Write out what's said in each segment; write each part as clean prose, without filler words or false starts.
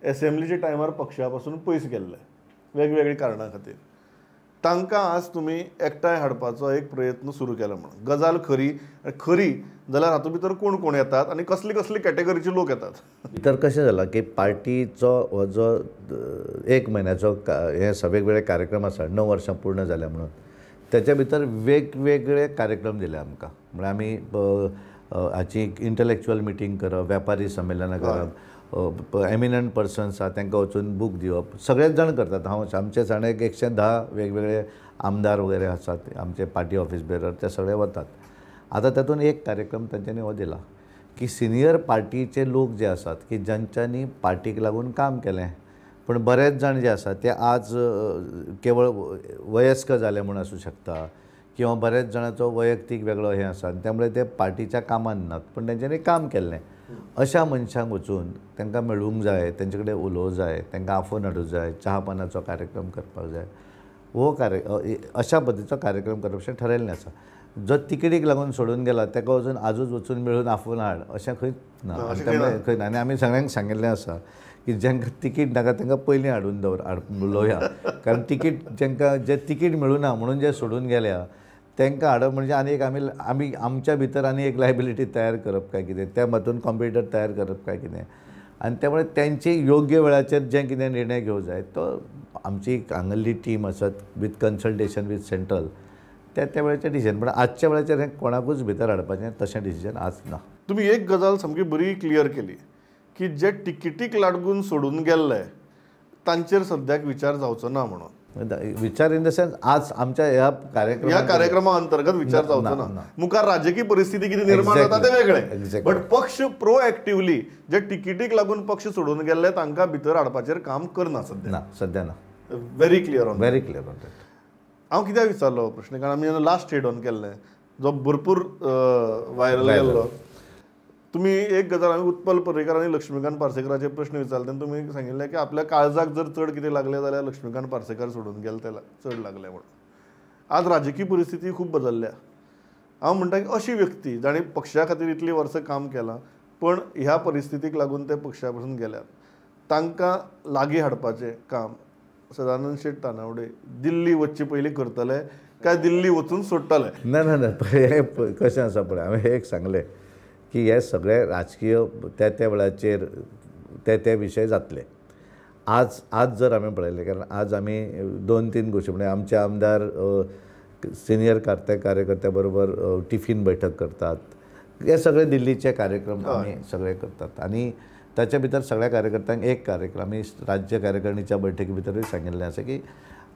एसेंब्लीच्या टायमार पक्षा पासून पयस गेल्ले वेगवेगळ्या कारणां खातीर, तांकां आज तुमी एकठांय हाडपाचो एक प्रयत्न सुरू केला म्हणून गजाल खरी खरी जाल्यार हातूंत भितर कोण कोण येतात आनी कसली कसली कॅटेगरीचे लोक येतात? भितर कशें जालां की पार्टीचो हो जो एक म्हयन्याचो हे वेगवेगळे कार्यक्रम आसा 9 वर्सां पूर्ण जाल्या म्हणून त्याच्या भितर वेगवेगळे कार्यक्रम दिले आमकां. म्हळ्यार आमी हाची इंटलेक्चुअल मिटींग करप, व्यापारी संमेलनां करप, एमिनंट पर्सन्स आसा तांकां वचून बूक दिवप, सगळेच जाण करतात. हांव आमचे जाण 110 वेगवेगळे आमदार वगैरे आसात आमचे पार्टी ऑफिस बेरर, ते सगळे वतात. आतां तातूंत एक कार्यक्रम तांच्यांनी हो दिला की सिनियर पार्टीचे लोक जे आसात की जांच्यांनी पार्टीक लागून काम केलें पूण बरेच जाण जे आसात ते आज केवळ वयस्क जाले म्हूण आसूं शकता किंवा बऱ्याच जाणांचो वैयक्तीक वेगळो हें आसा आनी त्यामुळे ते पार्टीच्या कामान नात पूण तेंच्यांनी काम केल्लें. अशा मनशांक वचून तांकां मेळूंक जाय, तेंचे कडेन उलोवंक जाय, तांकां आफोवन हाडूंक जाय, च्या पानाचो कार्यक्रम करपाक जाय. हो अशा पद्दतीचो कार्यक्रम करप अशें ठरयल्लें आसा. जो तिकेटीक लागून सोडून गेला ताका वचून आजूच वचून मेळून आफोवन हाड अशें खंयच ना, त्यामुळे खंय ना. आनी आमी सगळ्यांक सांगिल्लें आसा की जांकां तिकीट नाका तांकां पयलीं हाडून दवर उलोवया, कारण तिकीट जांकां जे तिकीट मेळूना म्हणून जे सोडून गेल्या तांकां हाडप म्हणजे आनी एक आमी आमी आमच्या भितर आनी एक लायबिलिटी तयार करप काय कितें, त्या हातून कॉम्पिटिटर तयार करप काय कितें. आनी त्यामुळे तांची योग्य वेळाचेर जें कितें निर्णय घेवंक जाय तो आमची हांगल्ली टीम आसत विथ कन्सल्टेशन विथ सेंट्रल त्या त्या वेळाचेर डिसिजन. पण आजच्या वेळाचेर हें कोणाकूच भितर हाडपाचें तशें डिसिजन आज ना. तुमी एक गजाल सामकी बरी क्लियर केली की जे तिकेटीक लागून सोडून गेल्ले तांचेर सद्याक विचार जावचो ना म्हणून. विचार इन the sense आज आमच्या ह्या कार्यक्रमा कार्यक्रमा अंतर्गत विचार जावचो ना. मुखार राजकीय परिस्थिती कितें निर्माण जाता तें वेगळें, बट पक्ष प्रोएक्टिवली जे तिकेटीक लागून पक्ष सोडून गेल्ले तांकां भितर हाडपाचेर काम करना सद्या ना, सद्या ना. Very clear on, very clear on that. हांव कित्याक विचारलो प्रश्न, कारण आमी लास्ट हेड ऑन केल्लें जो भरपूर व्हायरल गेल्लो. तुमी एक गजाल आमी उत्पल पर्रीकर आनी लक्ष्मीकांत पार्सेकराचे प्रश्न विचारले तेन्ना तुमी सांगिल्लें की आपल्या काळजाक जर चड कितें लागलें जाल्यार लक्ष्मीकांत पार्सेकर सोडून गेले ते चड लागलें म्हणून. आज राजकीय परिस्थिती खूब बदलल्या. हांव म्हणटा की अशी व्यक्ती जाणी पक्षा खातीर इतलीं वर्सां काम केलां पण ह्या परिस्थितीक लागून ते पक्षा पासून गेल्यात, तांकां लागीं हाडपाचें काम सदानंद शेट तानावडे दिल्ली वचचे पयलीं करतले काय दिल्ली वचून सोडटले? ना ना ना, हें कशें आसा पळय, हांवें एक सांगलें की हे सगळे राजकीय त्या त्या वेळाचेर ते ते विशय जातले. आज आज जर आमी पळयलें, कारण आज आमी 2-3 गोश्टी म्हणजे आमचे आमदार सिनियर कार्यकर्त्या बरोबर टिफीन बैठक करतात, हे सगळे दिल्लीचे कार्यक्रम आमी सगळे करतात. आनी ताच्या भितर सगळ्या कार्यकर्त्यांक एक कार्यक्रम आमी राज्य कार्यकारिणीच्या बैठकी भितरूय सांगिल्लें आसा की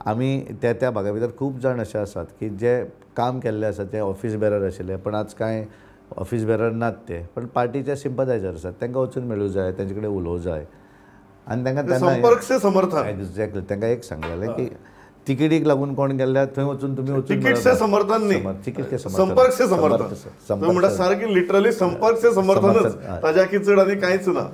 आमी त्या त्या भागा भितर खूब जाण अशे आसात की जे काम केल्ले आसा ते ऑफिस बेरर आशिल्ले, पण आज कांय ऑफिस बेरर नात ते, पण पार्टीचे सिंपथायझर आसात, तांकां वचून मेळूं जाय, तांचे कडेन उलोवं जाय आनी तांकां संपर्क से समर्थन. एक्झॅक्टली, तांकां एक सांगलेलें की तिकेटीक लागून कोण गेल्ल्या थंय वचून तुमी वचून तिकीट से समर्थन न्ही, तिकीट से समर्थन, संपर्क से समर्थन. म्हणटा सारकी लिटरली संपर्क से समर्थनच, ताज्या चड आनी कांयच ना.